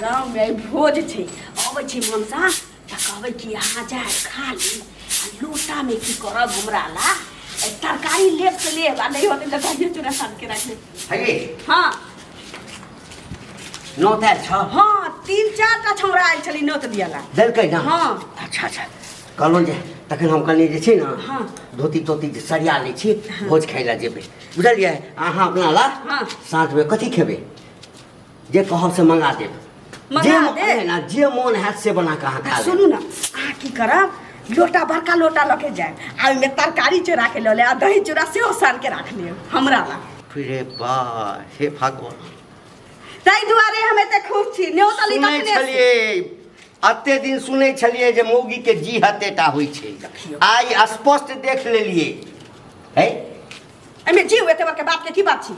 गाँवमे आइ भोज छै, अबै छै मनसा तऽ कहबै कि अहाँ जाय खा ली आ लोटामे की करब। हमरा ला तरकारी लेब से लेब आ नहि होतै तऽ दहियो चूड़ा सान के राखि लेब। हे। हाँ। नोत आयल छ? हाँ, तीन चार टा छौड़ा आयल छलै नोत दियाला। देलकै ना? हाँ। अच्छा अच्छा, कहलहुँ जे तखन हम कहलियै जे छै ने, धोती तोती जे सरिया लै छी, भोज खाइ लए जेबै, बुझलियै? अहाँ अपना ला साँझमे कथी खेबै जे कहब से मंगा देब। मंगा जे देब? नहि, नहि, जे मोन हैत से बना कऽ अहाँ खा लेब। सुनू ने, अहाँ की करब, लोटा, बड़का लोटा लऽ के जायब आ ओहिमे तरकारी चोरा के लऽ लेब आ दही चूड़ा सेहो सान के राख लेब हमरा ला। रे बा, हे भगवान! ताहि दुआरे हम एते खुश छी, न्योतली सुनै तखने से। छलियै, एते दिन सुनै छलियै जे मौगी के जी हतेटा होइ छै। देखियौ। आइ स्पष्ट देख लेलियै है। एहिमे जीव एते बड़का बाप के की बात छी?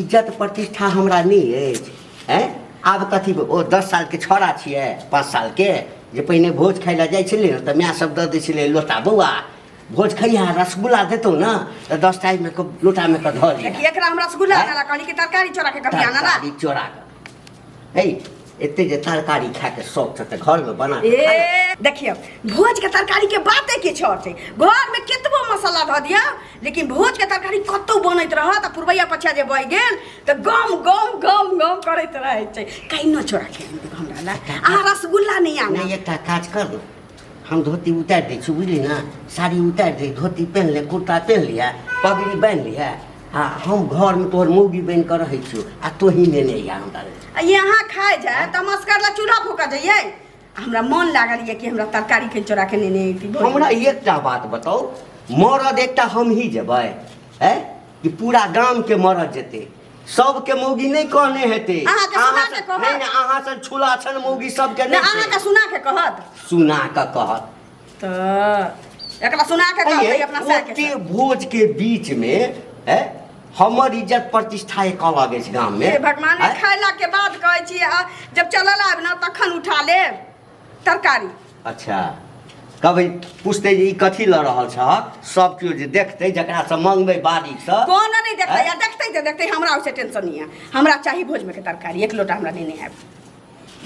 इज्जत प्रतिष्ठा हमरा नहि अछि? हैं, आब कथी ओ 10 सालके छौड़ा छियै, 5 सालके, जे पहिने भोज खाइ लए जाइ छलियै ने तऽ माय सब दऽ दै छलै लोटा, बौआ भोज खइहा, रसगुल्ला देतौ ने तऽ 10 टा एहिमे कऽ लोटामे कऽ धऽ लिअ। देखिए, एकरा हमरा रसगुल्ला हैं? आनला कहली कि तरकारी चोरा के कभी आनला? तरकारी चोरा कऽ? हे, एते जे तरकारी खाके शौक छ तऽ घरमे बना कऽ खा ले। ए देखियौ, भोज के तरकारी के बाते किछु आओर छै। घर में केतबो मसाला धऽ दियौ, लेकिन भोज के तरकारी कतौ बनैत रहत आ पुरबैया पछिया जे बहि गेल तऽ गम गम गम गम करैत रहै छै। कहिनो चोरा के आनि देब हमरा ला, अहाँ रसगुल्ला नहि आनब। नहि, एकटा काज कर ने, हम धोती उतारि दै छी, बुझली ने? साड़ी उतारि दे, धोती पेन्ह ले, कुर्ता पेन्ह लिहे, पगड़ी बान्हि लिहे आ हम घरमे तोहर मौगी बनि कऽ रहै छियौ आ तोही नेने अइहा हमरा लेल। आ यहाँ खाइ जाय तऽ मस्कर ला चूल्हा फूका जइयै। आ हमरा मन लागल यऽ कि हमरा तरकारी के चोरा के नेने अयती भोज। हमरा एकटा बात बताउ, मरद एकटा हमही जेबै है कि पूरा गामके मरद जेतै? सबके मौगी नहि कहने हेतै। अहाँके सुना अहाँ के सन- कहत। नहि नहि, अहाँ सन छुला छन मौगी सबके नहि, नहि छै। अहाँके सुना के कहत। सुना कऽ कहत। तऽ एकरा सुना के कहतै अपना साय के। ओते भोज के बीच में है हमर इज्जत प्रतिष्ठा एक अलग अछि गाम में। हे भगवान! आँय? खायला के बाद कहै छी आ जब चलल आब ने तखन उठा लेब तरकारी। अच्छा, कभी पूछते जे ई कथी लऽ रहल छह, सब केओ जे देखतै, जकरासँ मंगबै बारीसँ। कोनो नहि देखतै। आँय? आ देखतै तऽ देखतै, हमरा ओहिसँ टेंशन नहि यऽ। हमरा चाही भोजमे के तरकारी, एक लोटा हमरा नेने आयब,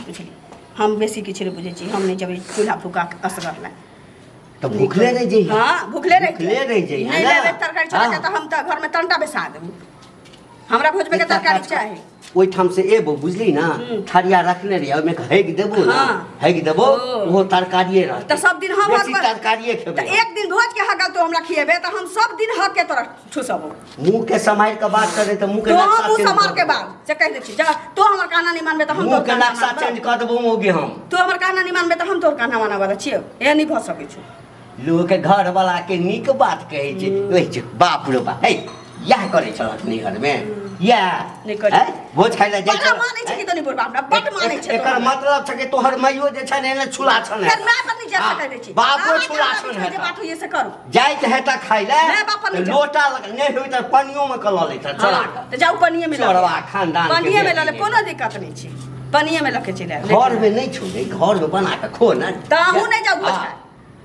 बुझलियै? हम बेसी किछु नहि बुझै छी, हम नहि जेबै चूल्हा फूका असगर लए। तऽ भूखले रहि जइहे। हाँ, भूखले रहि। भूखले रहि जइहे नहि ने? लेबै तरकारी चोरा के तऽ हम तऽ घरमे टंटा बैसा देबू। हमरा भोजमे के एकटा तरकारी काज कर। चाही। ओहिठाम से एबो, बुझली ने, थरिया रखने रहियै, ओहिमे हेग देबो ने, हेग देबो। ओहो तरकारिए रहतै। तऽ सब दिन हम बेसी हक- तरकारिए खेबै। तऽ एक दिन भोज के हक तो हमरा खिएबे तऽ हम सब दिन हक के तोरा ठुसबो। मुँह के सम्हारि के बात करे तऽ मुँह के तो नक्शा मुँह चेंज समार कऽ के देबो। बाद से कहि दै छी, जा तो हमर कहना नहि मानबे तऽ हम मुँह तोहर के कहना नक्शा मानबै। चेंज कऽ देबो मौगी हम। तू हमर कहना नहि मानबे तऽ हम तोहर कहना मानऽ वाला छियौ? एहन नहि भऽ सकै छौ। लोक घर वाला के नीक बात कहै छै, ओहि छै बाप रे बाप, हे इएह करै छलक नैहरमे इएह? नहि करै। हैं? भोज खाइ लए जाइ बड़ा छलक, मानै छै हैं? कि तनी बुढ़बा हमरा बड मानै छै। एकर मतलब छै कि तोहर माइयो जे छै ने एने छुला छन। फेर माय पर नहि जा सकै दै छी। बापो अहाँके छुला हमरा छन बीचमे जे हेता। बात होइए से करू। जाइत हेता खाइ लए माय बाप पर नहि तऽ जाउ। लोटा लग नहि होइत तऽ पनियो मे कऽ लऽ लैत चोरा हाँ, कऽ। तऽ जाउ पनिये मे लऽ लेब। चोरवा खानदान के पनिये मे लऽ लेब, बेटी। कोनो दिक्कत नहि छै, पनिये मे लऽ के चलि आयब। घर में नहि छौ, घर में बना कऽ खो ने। तऽ अहूँ नहि जाउ भोज हाँ। खाय,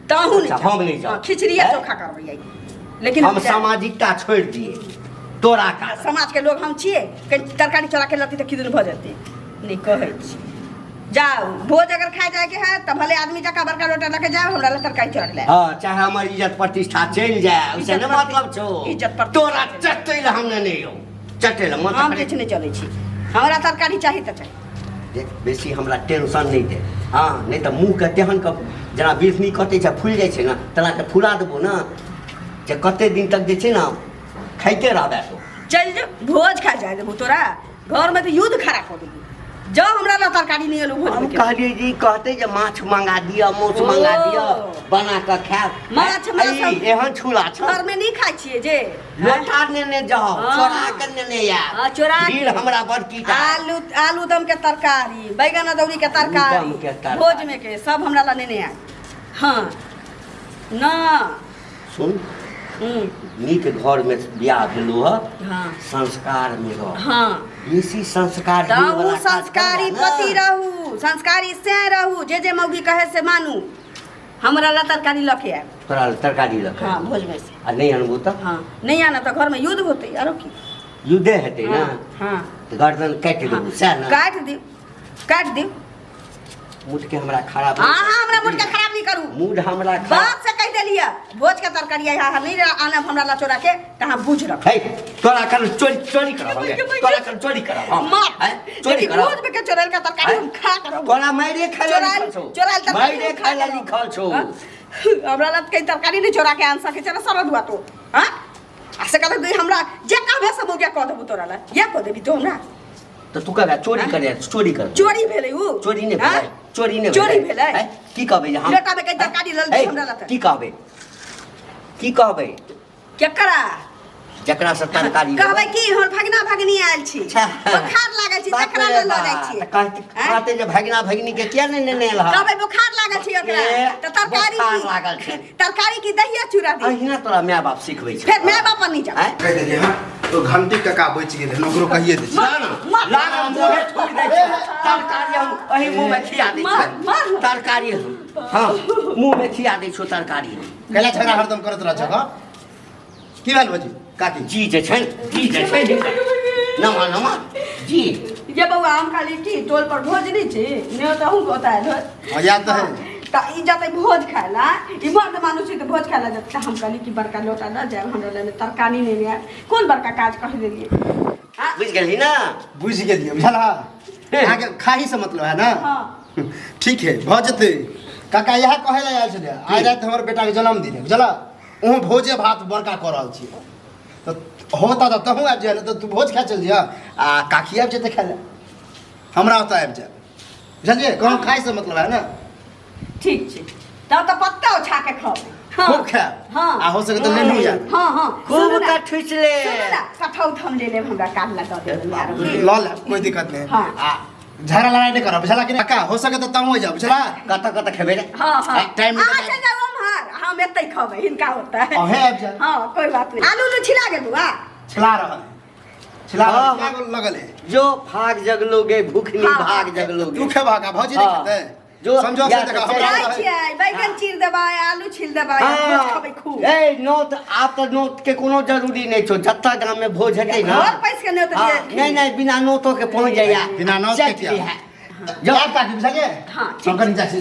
तऽ अहूँ नहि अच्छा, जाउ। हम नहि जाउ। हाँ, खिचड़िए हैं? चोखा करबै आइ, लेकिन हम जायब। सामाजिकता छोड़ि दिए तोरा कारण। समाज के लोग हम छियै, कनि तरकारी चोरा के लती तऽ किदन भऽ जेतै? नहि कहै छी, जाउ भोज अगर खाय जायके है तऽ भले आदमी जकाँ बड़का लोटा लऽ के जाउ, हमरा लए तरकारी चोरा के लायब। हाँ, चाहे हमर इज्जत प्रतिष्ठा चलि जाए ओइसे इज्जत नहि मतलब छौ। इज्जत प्रतिष्ठा तोरा चलि जाए। चटै लए हम नहि यौ, चटै लए मन हम किछु नहि चलै छी, हमरा तरकारी चाही तऽ चाही। देख, बेसी हमरा टेंशन नहि दे। हँ, नहि तऽ मुँहके तेहन कऽ जेना बिढ़नी कटै छै, फुलि जाइ छै ने, तेना के फुला देबो ने जे कते दिन तक जे छै ने खाइते रहबै तू। चलि जो, भोज खा जाय देबू तोरा घरमे तऽ युद्ध खड़ा कऽ देबू। जाउ, हमरा लए तरकारी नहि एलू भोज हम कहलियै जे ई कहतै जे माछ मंगा दिअ, माछ मंगा दिअ, बना कऽ खायब। माछ मांस ई एहन छुला छ घरमे नहि खाइ छियै जे लोटा नेने जाउ। चोरा के नेने आयब। हाँ, चोरा के। भीड़ हमरा बड़की टा। आलू आलू दम के तरकारी, बैगन अदौरी के तरकारी, दम के तरकारी। भोज में के सब हमरा ला नेने आयब। हाँ ना। सुन, नीक घर में बियाह भेलो ह। संस्कार में रह। बेसी संस्कार तऽ वाला अहूँ काज संस्कारी करबह पति ने। रहू, संस्कारी से रहू, जे जे मौगी कहे से मानू। हमरा ला तरकारी लऽ के आयब। तोरा लए तरकारी लऽ के? हाँ, भोज में से। आ नहि अनबू तऽ? हाँ, नहि आनब तऽ घरमे युद्ध होतै, आरो की? युद्धे हेतै ने? हाँ, हाँ। तऽ गर्दन काटि देबू सएह ने? काटि दियौ। काट दियौ। मूड के हमरा खराब। अहाँ हमरा मूड के खराब नहीं करू। मूड हमरा खराब। बात से कह देलिए, भोज के तरकारी यहाँ नहीं आनब हमरा ला चोरा के, त अहाँ बुझ रख। हे, तोरा कल चोरी चोरी करब हम, तोरा कल चोरी करब हम। मार। हैं? चोरी लेकिन करब। भोज में के चोरल का तरकारी हम खा करब। तोरा मारे खाय ला चोरायल लिखल छौ। चोरायल तरकारी मारे हम खा खाय ला करब। लिखल छौ। हाँ? हमरा ला कहीं तरकारी नहीं चोरा के आन सके छै ना सरद हुआ तो। हाँ? आ से कहलक कि हमरा जे कहबे से मौगिया कह देबू तोरा ला। ये कह देबी तो हमरा। तऽ तू कहबे चोरी करे, चोरी कर। चोरी भेलै उ। चोरी नहि हाँ? भेलै, चोरी नहि। चोरी भेलै। हैं? की कहबै जे हम लोटा में कहीं तरकारी लऽ हे, हमरा लऽ। की कहबै, की कहबै? केकरा? जकरा से तरकारी। कहबै कि हमर भगना भगनी आयल छी, अच्छा। बोखार लागल छी, बाप तकरा रे लऽ लऽ जाइ बाप, छी। तऽ कहते आँय? कहते जे भगना भगनी के किया नहि नेने एलह? कहबै बोखार लागल छी ओकरा। ए, तऽ तरकारी बोखार की लागल छै। तरकारी की दहिया चूड़ा दी। अहिना तोरा माय बाप सिखबै छै। फेर माय बाप पर नहीं जाओ। आँय? कहि देलियै हँ, तो घंटी कका बचि गेलै हन, ओकरो कहिए दै छियै। ला ना, ला ना, मुँहे ठोकि दै छियै। तरकारी हम एहि मुँहमे खिया दै मार, छियै। मार। तरकारी हम, हँ, मुँहमे खिया दै छियौ तरकारी हम। कैला झगड़ा हरदम करैत रहै छह? की भेल भौजी काकी? जी जे छै, जी जे छै, नमा नमा जी। ये बौआ, हम खाली की टोल पर भोज नहीं छी ने, तऽ अहूँ ओतऽ आयल होत। हाँ, याद तऽ है। तऽ ई जतै भोज खाय ला, ई मर्द मानुस छै तऽ भोज खाय ला जतै, तऽ हम कहली कि बड़का लोटा लऽ जायब, हमरा लए तरकारी नहि आयल। कोन बड़का काज कहि देलियै? हाँ? बुझि गेलही ना? बुझि गेलियै, बुझल हा? अहाँके खाही से मतलब है ना? हाँ। ठीक है, भऽ जेतै काका। इएह कहै लए आयल छलियै, आइ राति हमर बेटाके जन्मदिन है, बुझल? ओहो भोजे भात बड़का कऽ रहल छियै, तऽ होता तऽ तहूँ आबि जाय, तऽ तू भोज खाय चलि जइह आ काकी आबि जेतै खाय लए, हमरा ओतऽ आबि जाय, बुझलियै? कहूँ खाय से मतलब है ना। ठीक छै, तब तऽ पत्ता ओछा के खाओ। हाँ। खूब खायब। हाँ। आ हो सके तऽ लेनहु जायब। हाँ। खूब सुनू ना, कठुच ले। सुनू ना, कठौत हम ले लेब, हमरा काज लगा देब यार। लऽ लेब, कोई दिक्कत नहीं। हाँ। आ झगड़ा लड़ाई नहीं करब, बुझला कि नहीं काका? हो सके तऽ तहूँ जाओ, बुझला? कतऽ कतऽ खेबै रे? हाँ हाँ। टाइम अहाँ निकाल। चलि जाउ उम्हर, हम एतै खबै हिनका ओतऽ। अहें आबि जायब। हाँ, कोई बात नहीं। आलू उलू छिला गेल बौआ? छिला रहल है, छिला रहल हाँ। है, क्या लगल है? जो भाग जगलोगे भूखनी। हाँ। भाग जगलोगे। तू खेबह का? भौजी नहीं हाँ। खेतै? जो समझो या से देखा तऽ हमरा जाइ रहै। छियै, बैगन चीर देबै, आलू छील देबै, भोज खबै खूब। ए नोत, आब तऽ नोत के कोनो जरूरी नहि छौ, जतऽ गाम में भोज हेतै ना, घर पैस के नोत हाँ, दियै। नहि नहि, बिना नोतो के पहुँच जाइया। बिना नोत के चट किया? लिहा। जायब काकी, बुझलियै? हाँ, ठीक। हम कनि जाइ छी।